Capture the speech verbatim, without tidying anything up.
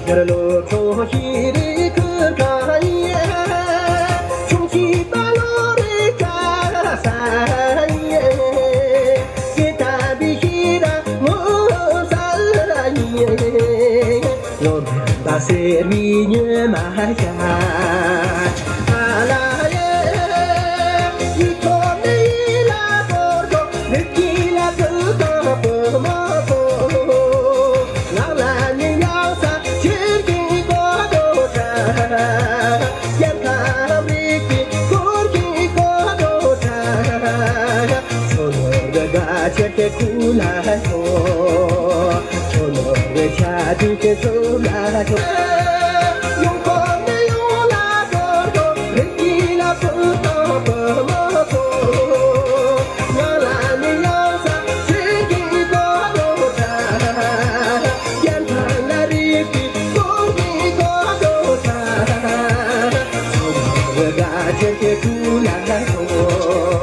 ཁར་ལོ་ཁྲོ་ཤི་རི་ཁུ་ཁ་ཡེ། ཆུང་ཆི་པ་ལོ་རི་ཁ་ས་ཡེ། ཀེ་ཏ་བི་ཤི་ར་ངོ་ས་ཡེ། ལོ་མ་སེར་བི་ཉོ་མ་ཤ་ཨ་ལ་ཡེ། ཡི་ཁོ་ནི་ལ་ཏོར་ཏོ་རི་ཀི་ལ་ཏུ་ཏོ་པོ་མོ་པོ། ལག་ལ་ནི་ཡང་ས་ཆེར་གྱི་གོ་དོ་ཏྲ། ཡང་ཁ་རི་ཀི་སྐོར་གྱི་གོ་དོ་ཏྲ། ཚོ་ནོར་ག་ཆེར་གྱི་ཀུ་ལ་ཐོ། ཚོ་ནོར་ག་ཆ་དུ་གི་ཚོ་ལ་ཐོ། ཡོང་གོ་ནི་ཡོང་ལ་གོ་དོ་རི་ཀི་ལ་པུ་ཏོ་པུ་མོ་ཐོ། ང་ལ་ནི་ཡང་ས་ཆེ་གི་གོ་དོ་ཏྲ། རྒྱན་ཐང་ལ་རི་ཀི་སྐོར་གི་གོ་དོ་ཏྲ། ཚོ་མ་བ་དགའ་ཆེ་གི་ཀུ་ལ་ཐོ།